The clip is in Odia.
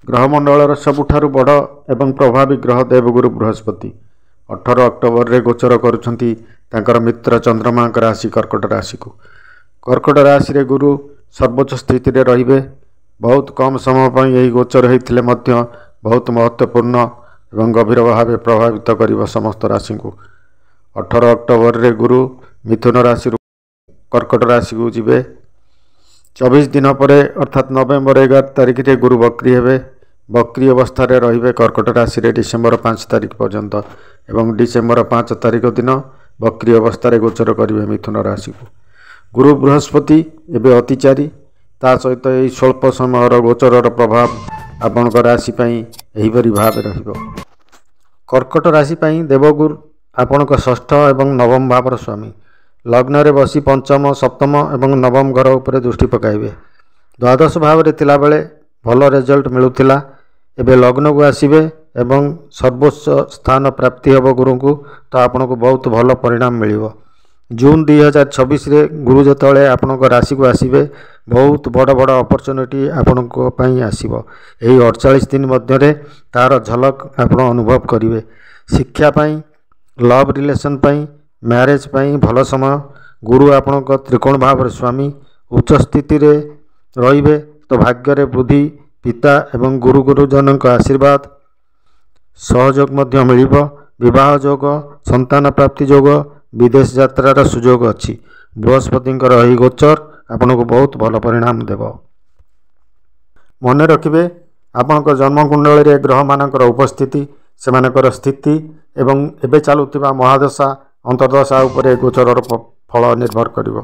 ଗ୍ରହମଣ୍ଡଳର ସବୁଠାରୁ ବଡ଼ ଏବଂ ପ୍ରଭାବୀ ଗ୍ରହ ଦେବଗୁରୁ ବୃହସ୍ପତି 18 ଅକ୍ଟୋବରରେ ଗୋଚର କରୁଛନ୍ତି ତାଙ୍କର ମିତ୍ର ଚନ୍ଦ୍ରମାଙ୍କ ରାଶି କର୍କଟ ରାଶିକୁ। କର୍କଟ ରାଶିରେ ଗୁରୁ ସର୍ବୋଚ୍ଚ ସ୍ଥିତିରେ ରହିବେ। ବହୁତ କମ୍ ସମୟ ପାଇଁ ଏହି ଗୋଚର ହୋଇଥିଲେ ମଧ୍ୟ ବହୁତ ମହତ୍ତ୍ୱପୂର୍ଣ୍ଣ ଏବଂ ଗଭୀର ଭାବେ ପ୍ରଭାବିତ କରିବ ସମସ୍ତ ରାଶିଙ୍କୁ। 18 ଅକ୍ଟୋବରରେ ଗୁରୁ ମିଥୁନ ରାଶିରୁ କର୍କଟ ରାଶିକୁ ଯିବେ। 24 ଦିନ ପରେ ଅର୍ଥାତ୍ ନଭେମ୍ବର 11 ତାରିଖରେ ଗୁରୁ ବକ୍ରି ହେବେ। ବକ୍ରି ଅବସ୍ଥାରେ ରହିବେ କର୍କଟ ରାଶିରେ ଡିସେମ୍ବର 5 ତାରିଖ ପର୍ଯ୍ୟନ୍ତ ଏବଂ ଡିସେମ୍ବର 5 ତାରିଖ ଦିନ ବକ୍ରି ଅବସ୍ଥାରେ ଗୋଚର କରିବେ ମିଥୁନ ରାଶିକୁ। ଗୁରୁ ବୃହସ୍ପତି ଏବେ ଅତିଚାରୀ, ତା ସହିତ ଏହି ସ୍ୱଳ୍ପ ସମୟର ଗୋଚରର ପ୍ରଭାବ ଆପଣଙ୍କ ରାଶି ପାଇଁ ଏହିପରି ଭାବେ ରହିବ। କର୍କଟ ରାଶି ପାଇଁ ଦେବଗୁରୁ ଆପଣଙ୍କ ଷଷ୍ଠ ଏବଂ ନବମ ଭାବର ସ୍ୱାମୀ ଲଗ୍ନରେ ବସି ପଞ୍ଚମ, ସପ୍ତମ ଏବଂ ନବମ ଘର ଉପରେ ଦୃଷ୍ଟି ପକାଇବେ। ଦ୍ୱାଦଶ ଭାବରେ ଥିଲାବେଳେ ଭଲ ରେଜଲ୍ଟ ମିଳୁଥିଲା। ଏବେ ଲଗ୍ନକୁ ଆସିବେ ଏବଂ ସର୍ବୋଚ୍ଚ ସ୍ଥାନ ପ୍ରାପ୍ତି ହେବ ଗୁରୁଙ୍କୁ, ତ ଆପଣଙ୍କୁ ବହୁତ ଭଲ ପରିଣାମ ମିଳିବ। ଜୁନ୍ 2026ରେ ଗୁରୁ ଯେତେବେଳେ ଆପଣଙ୍କ ରାଶିକୁ ଆସିବେ, ବହୁତ ବଡ଼ ବଡ଼ ଅପରଚ୍ୟୁନିଟି ଆପଣଙ୍କ ପାଇଁ ଆସିବ। ଏହି 48 ଦିନ ମଧ୍ୟରେ ତା'ର ଝଲକ ଆପଣ ଅନୁଭବ କରିବେ। ଶିକ୍ଷା ପାଇଁ, ଲଭ୍ ରିଲେସନ୍ ପାଇଁ, ମ୍ୟାରେଜ୍ ପାଇଁ ଭଲ ସମୟ। ଗୁରୁ ଆପଣଙ୍କ ତ୍ରିକୋଣ ଭାବରେ ସ୍ୱାମୀ ଉଚ୍ଚ ସ୍ଥିତିରେ ରହିବେ, ତ ଭାଗ୍ୟରେ ବୃଦ୍ଧି, ପିତା ଏବଂ ଗୁରୁ ଗୁରୁଜନଙ୍କ ଆଶୀର୍ବାଦ ସହଯୋଗ ମଧ୍ୟ ମିଳିବ। ବିବାହ ଯୋଗ, ସନ୍ତାନ ପ୍ରାପ୍ତି ଯୋଗ, ବିଦେଶ ଯାତ୍ରାର ସୁଯୋଗ ଅଛି। ବୃହସ୍ପତିଙ୍କର ଏହି ଗୋଚର ଆପଣଙ୍କୁ ବହୁତ ଭଲ ପରିଣାମ ଦେବ। ମନେ ରଖିବେ, ଆପଣଙ୍କ ଜନ୍ମକୁଣ୍ଡଳୀରେ ଗ୍ରହମାନଙ୍କର ଉପସ୍ଥିତି, ସେମାନଙ୍କର ସ୍ଥିତି ଏବଂ ଏବେ ଚାଲୁଥିବା ମହାଦଶା, ଅନ୍ତର୍ଦଶା ଉପରେ ଗୋଚରର ଫଳ ନିର୍ଭର କରିବ।